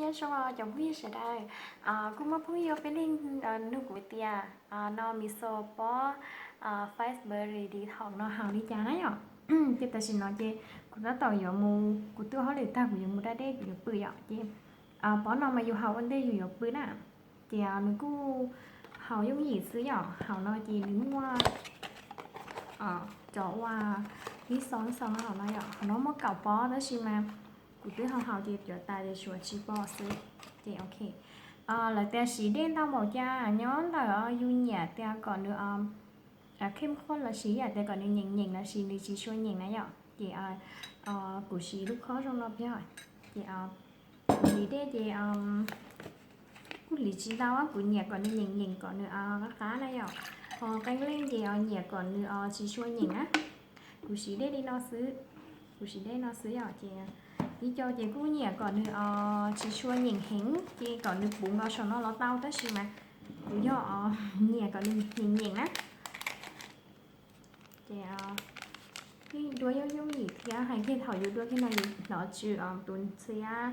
Nyob zoo cov phooj ywg sawv daws, kuj muaj phooj ywg peb leeg nug kuv tias no Missou pob Face Berry Detox no haus li cas na yom. Ces tam sim no ces kuv tab tom yuav mus, kuv twb ua hauj lwm tag kuv yuav mus da dej kuv yuav pw yom. Ces pob no mas yus haus ua ntej yus yuav pw na. Ces nws kuj haus yooj yim xwb yom. Haus no ces nws muaj cov uas ib xoo ib xoo no haus no yom. Haus no muaj kaum pob tab sis mas kuv twb haus haus ces cov tas ces tshuav tsib pob xwb. Ces ok, lawv tias siv dej ntau npaum cas nyob ntawm yus nyiam tias kom nws khem khuaj los sis yam tias kom nws nyeem nyeem los sis nws tsis tshua nyeem na yom. Ces kuv siv lub khob zoo no peb, ces kuv hliv dej ces kuj hliv tsis ntau, kuv nyiam kom nws nyeem nyeem kom nws qab qab na yom. Ho qee leej ces nyiam kom nws tsis tshua nyeem na. Kuv siv dej li no xwb, kuv siv dej no xwb yom. Ces ib co ces kuj nyiam kom nws tsis tshua nyeem heev ces kom nws puv nkaus saum no los tau tab sis mas kuv yog nyiam kom nws nyeem nyeem na. Ces yeej dua yooj yooj yim thiab, hais kiag thaum yus dua kiag no yus hnov tsw tus ntxhiab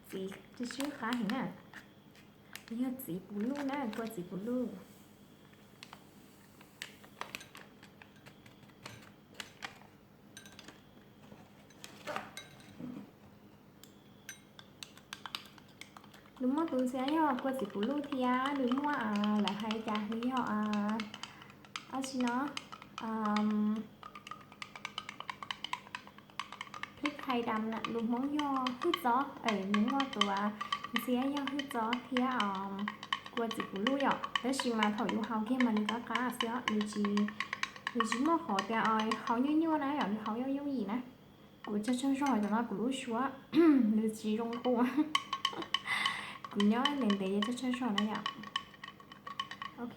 txiv tsw tsw qab heev na. Yog txiv puv luj na, kua txiv puv luj. Nws muaj tus ntxhiab yog kua txiv puv luj thiab nws muaj, lawv hais cas nws yog, ab tsi no, phib thai dam, lus Hmoob yog hwj txob, nws muaj tus ntxhiab yog hwj txob thiab kua txiv puv luj yom. Tab sis mas thaum yus haus kiag mas nws qab qab xwb, nws tsis muaj qhov tias haus nyuaj nyuaj na yom, nws haus yooj yooj yim na. Kuv tsaug tsaug zog cov no kuv lub suab nws tsis zoo qus, kuv nyob ntev ntev ces tsaug tsaug zog na yom. Ok,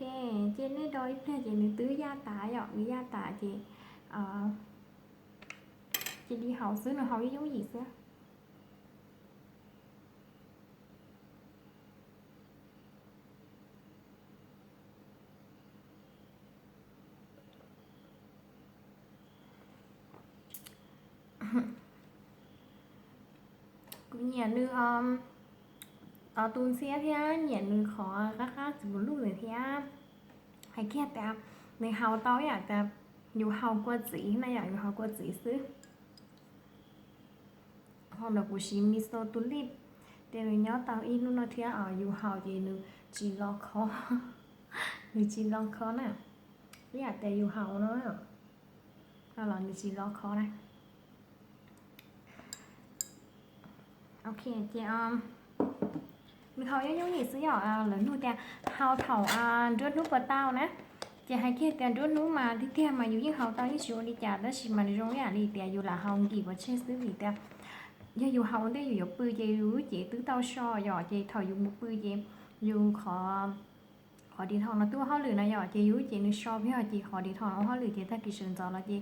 ces nej do ib pliag ces nws twb yaj tas yom, nws yaj tas ces ces li haus xwb, nws haus yooj yooj yim xwb. Kuv nyiam nws tus ntxhiab thiab nyiam nws qhov qab qab txiv puv luj ntawd thiab. Hais kiag tias nws haus tau ib yam tias yus haus kua txiv na yom, yus haus kua txiv xwb. Ho ntawm kuv siv Missou Tulip, ces nws nyob tau ib hnub no thiab, yus haus ces nws tsis lo kho, nws tsis lo kho na. Ib yam tias yus haus no los nws tsis lo kho na. Ok, ces nws haus yooj yooj yim xwb yom, lawv nug tias haus thaum nruab hnub puas tau na. Ces hais kiag tias nruab hnub mas tiag tiag mas yus yeej haus tau yeej tsis ua li cas, tab sis mas nws zoo ib yam li tias yus lam haus nkim pov tseg xwb vim tias yog yus haus ua ntej yus yuav pw ces yus lub cev twb tau so yom, ces thaum yus mus pw ces yus qhov detox no twb ua hauj lwm na yom, ces yus lub cev nws so pheej ces qhov detox no ua hauj lwm ces tag kis sawv ntxov los ces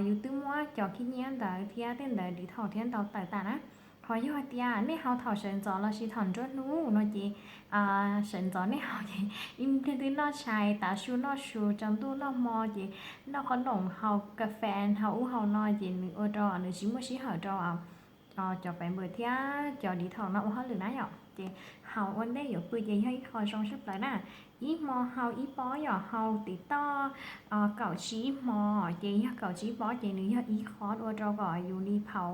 yus twb muab cov khib nyiab ntawd thiab tej ntawd detox thiab ntaus tawm tas na. Qhov yog tias nej haus thaum sawv ntxov los sis thaum nruab hnub no ces sawv ntxov nej haus ces ib pliag twb noj tshais, tav su noj su, tsaus ntuj noj hmo ces noj qhob noom, haus kas fes, haus ub haus no ces nws ua rau nws tsis muaj sij hawm rau cov fiber thiab cov detox no ua hauj lwm na yom. Ces haus ua ntej yuav pw ces yog ib qho zoo tshaj plaws na. Ib hmo haus ib pob yom, haus tim toj kaum tsib hmo, ces yog kaum tsib pob ces nws yog ib qho ua rau kom yus li phau,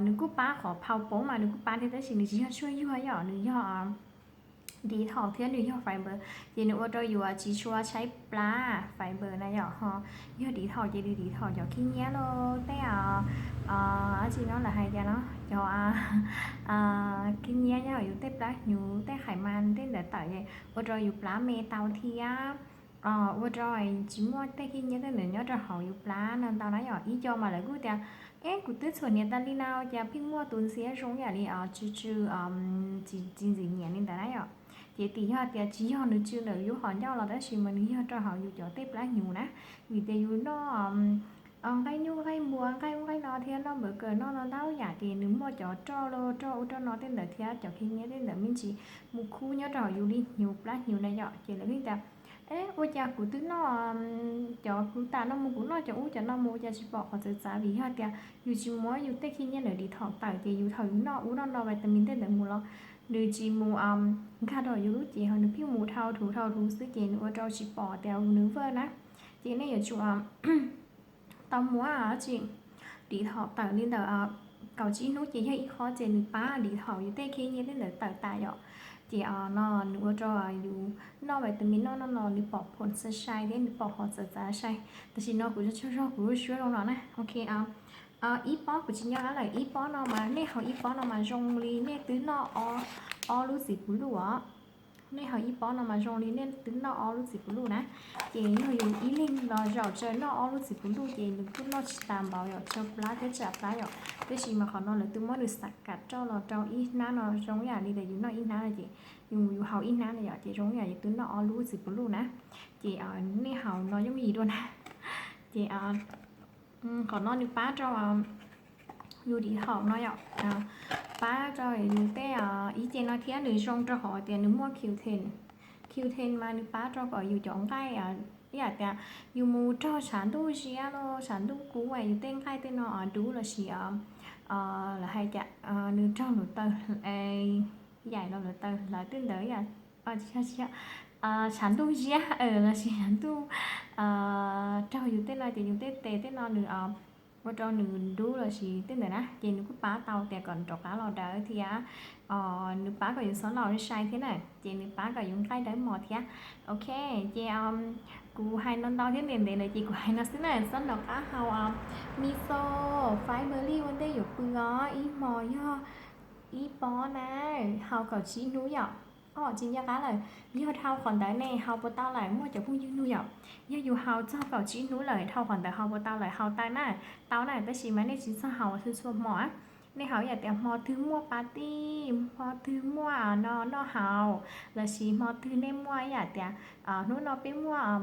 nws kuj pab qhov phau poob mas nws kuj pab thiab tab sis nws tsis yog tshuaj yuag yom, nws yog detox thiab nws yog fiber, ces nws ua rau yus tsis tshua tshaib plab fiber na yom. Ho yog detox ces nws detox cov khib nyiab los tej, ab tsi no lawv hais tias no cov khib nyiab nyob yus tej plab hnyuv tej khais mas tej ntawd tawm ces ua rau yus plab me tau thiab ua rau tsis muaj tej khib nyiab tej ntawd nyob rau hauv yus plab no ntau na yom. Ib co mas lawv kuj tias, es kuv twb txhuam hniav tas li na, cas pheej muaj tus ntxhiab zoo yam li tsw tsw tsis ntxim nyiam li ntawd na yom. Ces tim yog tias tsis yog nws tsw ntawm yus qhov ncauj los tab sis mas nws yog rau hauv yus cov tej plab hnyuv na, vim tias yus noj nqaij nyuj nqaij npua nqaij ub nqaij no thiab noj npawv kawm noj no ntau yam ces nws muaj cov roj los roj ub roj no tej ntawd thiab cov khib nyiab tej ntawd me ntsis mus khub nyob rau hauv yus li hnyuv plab hnyuv na yom. Ces lawv pheej tias Ua cas kuv twb noj cov kuv tas no mus, kuv noj cov ub cov no mus ua cas tsis pom qhov txawv txav? Vim yog tias yus tsis muab yus tej khib nyiab ntawm detox tawm ces yus thaum yus noj ub noj no vitamin tej ntawd mus los nws tsis mus nkag rau yus lub cev, ho nws pheej mus dhau dhau dhau dhau xwb ces nws ua rau tsis pom tias nws vwj na. Ces nej yuav tsum tau muab detox tawm li ntawm kaum tsib hnub ces yog ib qho ces nws pab detox yus tej khib nyiab tej ntawd tawm tas yom. Ces no nws ua rau yus noj vitamin no no no nws pom phom sai sai thiab nws pom qhov txawv txav sai. Tam sim no kuv tsaug zog kuv lub suab zoo no na. Ok, ib pob kuv tsis nco qab lawm, ib pob no mas nej haus ib pob no mas zoo li nej twb noj ob lub txiv puv luj os. Nej haus ib pob no mas zoo li nej twb noj ob lub txiv puv luj na. Ces yog yus ib leeg los zaum tsaws noj ob lub txiv puv luj ces nws kuj noj tsis tas npaum yom, tsawg plab thiab tsam plab yom. Tab sis mas qhov no lawv twb muab nws xav kam roj los rau ib hnab no zoo yam li tias yus noj ib hnab no ces yus haus ib hnab no yom, ces zoo yam yus twb noj ob lub txiv puv luj na. Ces nej haus no yooj yim dua na. Ces qhov no nws pab rau yus detox no yom, pab rau yus tej ib ce no thiab nws zoo rau qhov tias nws muaj Q ten. Q ten mas nws pab rau kom yus cov nqaij, ib yam tias yus mus raug tshav ntuj ziab los tshav ntuj kub yus tej nqaij tej no dub lossis lawv hais tias nws raug luv taw yaim los luv taw hlawv tej ntawd, tshav ntuj ziab lossis tshav ntuj raug yus tej no ces yus tej tes tej no nws ua rau nws dub lossis tej ntawd na, ces nws kuj pab tau tias kom rov qab los dawb thiab nws pab kom yus xob laus sai thiab na, ces nws pab kom yus nqaij dawb mos thiab. Ok, ces kuv hais no ntau thiab ntev ntev lawm ces kuv hais no xwb na, xob nrog qab haus Miso Fiber Link ua ntej yuav pw os, ib hmos yog ib pob na, haus kaum tsib hnub yom. Os, tsis nco qab lawm, yog dhau qhov ntawd ne haus puas tau lawm, muaj cov phooj ywg nug yom. Yog yus haus txog kaum tsib hnub lawm dhau qhov ntawd haus puas tau lawm, haus tau na, tau na, tab sis mas nej tsis txhob haus txhua txhua hmo. Nej haus ib yam tias hmo twg muaj party, hmo twg muaj no noj haus, lossis hmo twg nej muaj ib yam tias hnub no peb muaj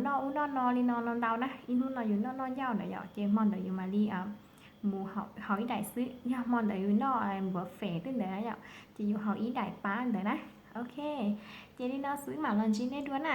noj ub noj no li no no ntau na, ib hnub no yus noj noj ncauj ntawd yom, ces hmo ntawd yus mam li mus haus ib daim xwb. Yog hmo ntawd yus noj npuav fem tej ntawd na yom, ces yus haus ib daim pab ntawd na. Ok, ces li no xwb mam los ntsib nej dua na.